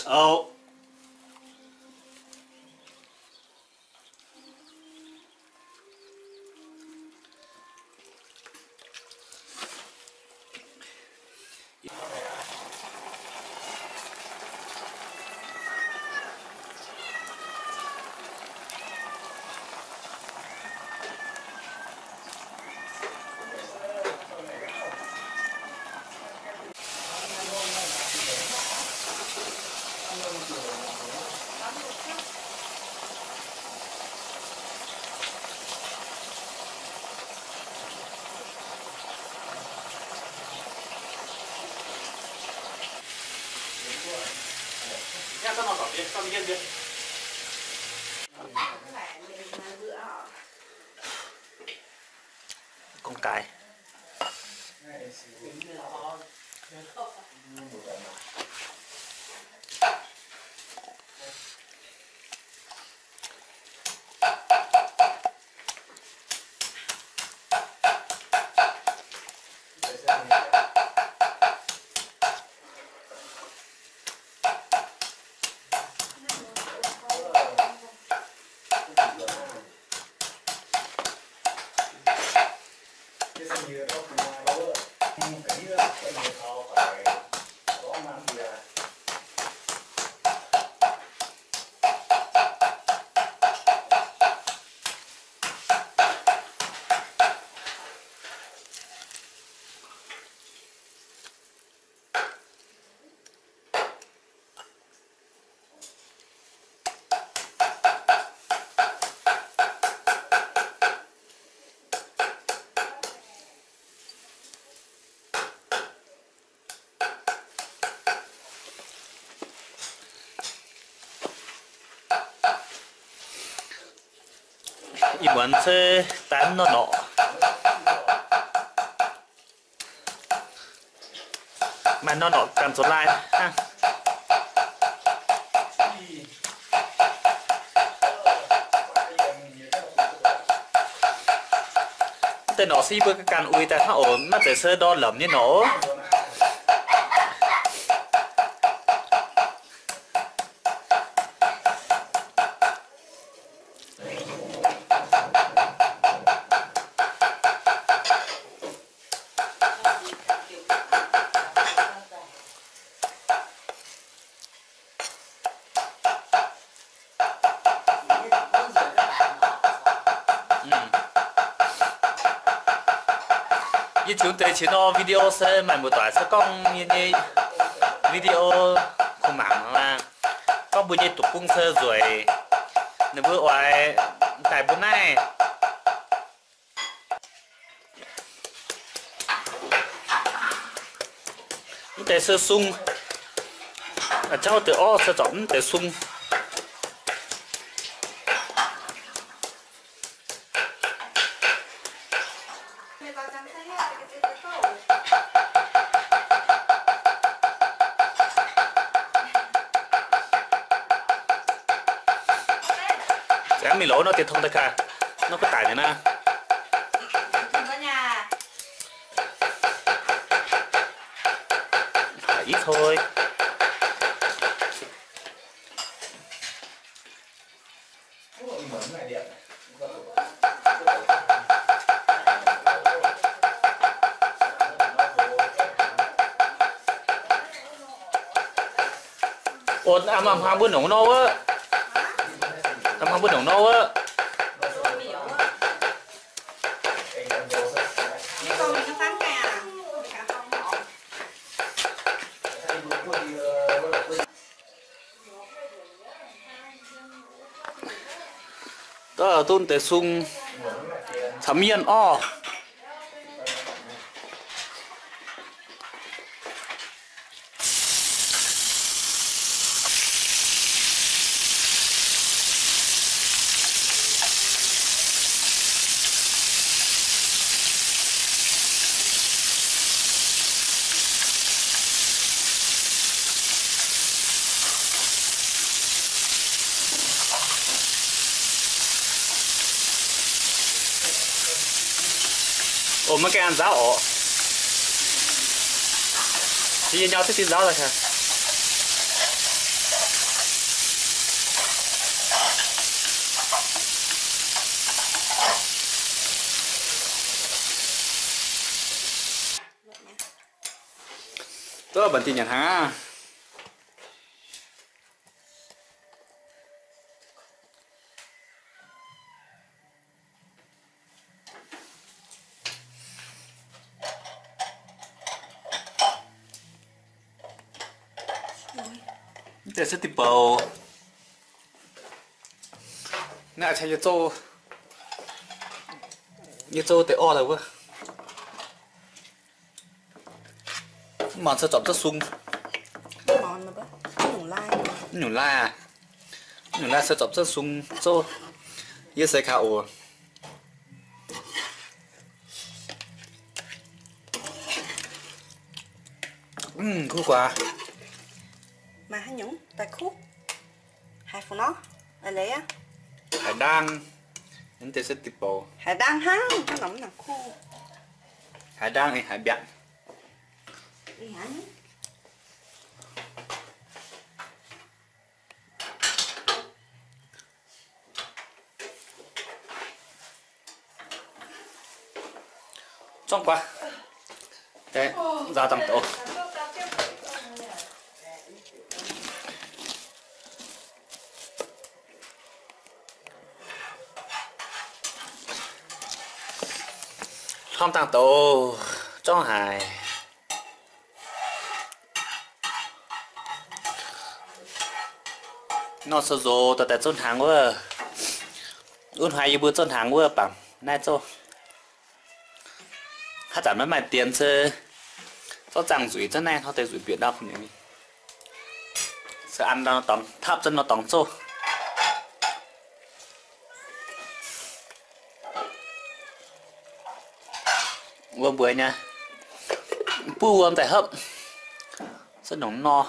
Ov. Kungx gaaix. Ih muonz se daaih norm norqc. Maaih norm norqc ganh zoux lai hnangv. Mv deix norqc se yie mbuo ganh uix daaih hnangv oc, maiv zeiz se ndortv lamz nyei norqc oc. Yie ziux deix qiex nor video se maaih muoz-doic se gorngv yie nyei video kungx mangc aqv. Gorngv mbuo nyei doqc bung se nzueic, ninh mbuo oix daaih mbuo naaiv. Mv deix se sung, jauv deix orv se zorpc mv deix sung. Mingh lorz nor diex tong daaih gaax, nor kuv daic nyei naaiv. Ih toi. Ov, a'hnangv hmuangx mbuo nongc nor wuov. A'hnangv hmuangx mbuo nongc nor wuov. Duqv duqv deix sung caux mienh orv. Ov, maiv gaengh an nzauv orqc. Yie nyau cuotv dinh nzauv daaih. Duqv mbu'ndiev nyanc hnaangx aqv. Mv deix se diqc bouc. Naaiv caux yie zouv, yie zouv deix orv daaih wuov. Mv mangc se zorpc zunv sung. Mv nyungc lai aqv. Mv nyungc lai se zorpc zunv sung zouv. Yie se kaux oc. Mv kuv guaax. Maaih haaix nyungc daaih kuv? Haaix fungc nor? Leiz aqv. Haaix ndaang. Mv deix se diqc bouc. Haaix ndaang hnangv, hnangv nor mv nangc kuv. Haaix ndaang, haaix mbiaatc. Zorqv guaax, nzaaux dangh douz. Hlormv dangh douz, zorqv haic. Nor se nzox daaih daaih zouv hnaangx wuov. Wuov hnoi yie mbuo zouv hnaangx wuov bangc naaiv zouv. Haaix zanc maiv maaih dienx se zorqv zaangh nzueic zungv naaiv hnoi deix nzueic bieqc ndau. Se an nor dorngx, tapv zungv nor dorngx zouv. Wuom mbuox nyei, buov wuom daaih hopv, se nongc nor.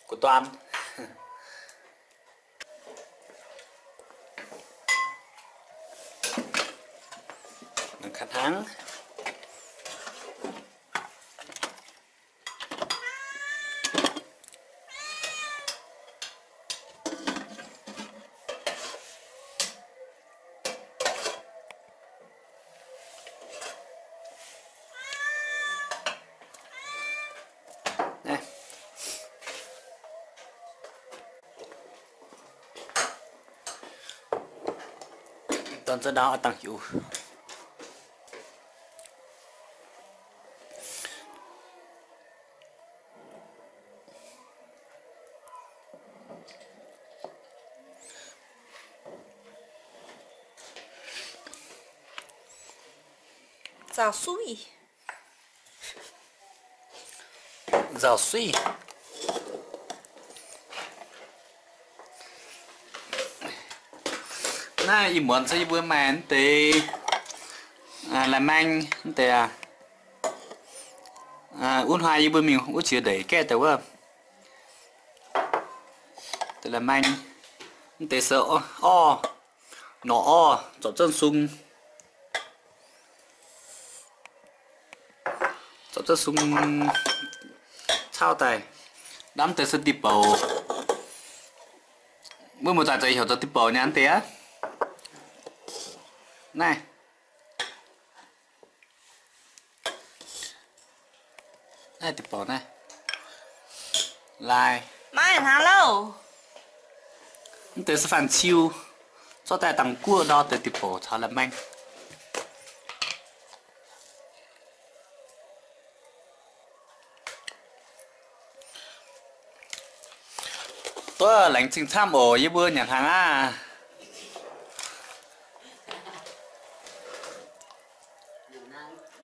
Gu'daan. Nangc ka'hnangv. Dorn za'ndaauv dangh hiuv. Nzauh suiv. Nzauh suiv. Naaiv ih muonz se yie mbuo maaih naaiv deix la'maeng naaiv deix aac. Wuov hnoi yie mbuo mingh wuov qiex ndeic gaeqv daaih wuov deix la'maeng. Naaiv deix se orv, norqc orv, zorpc zunv sung. Zorpc zunv sung cauv daaih. Naaiv deix se diqc bouc. Mbuo muoz-doic zoux heuc zoux diqc bouc nyei naaiv deix aqv. Naaiv. Naaiv diqc bouc naaiv. Lai. Maiv hnangv lauh. Mv deix se fanh ciu. Zorqv daaih dangh guoqv ndau deix diqc bouc caux la'maeng. Duqv laengz zingh camv oc, yie mbuo nyanc hnaangx aqv.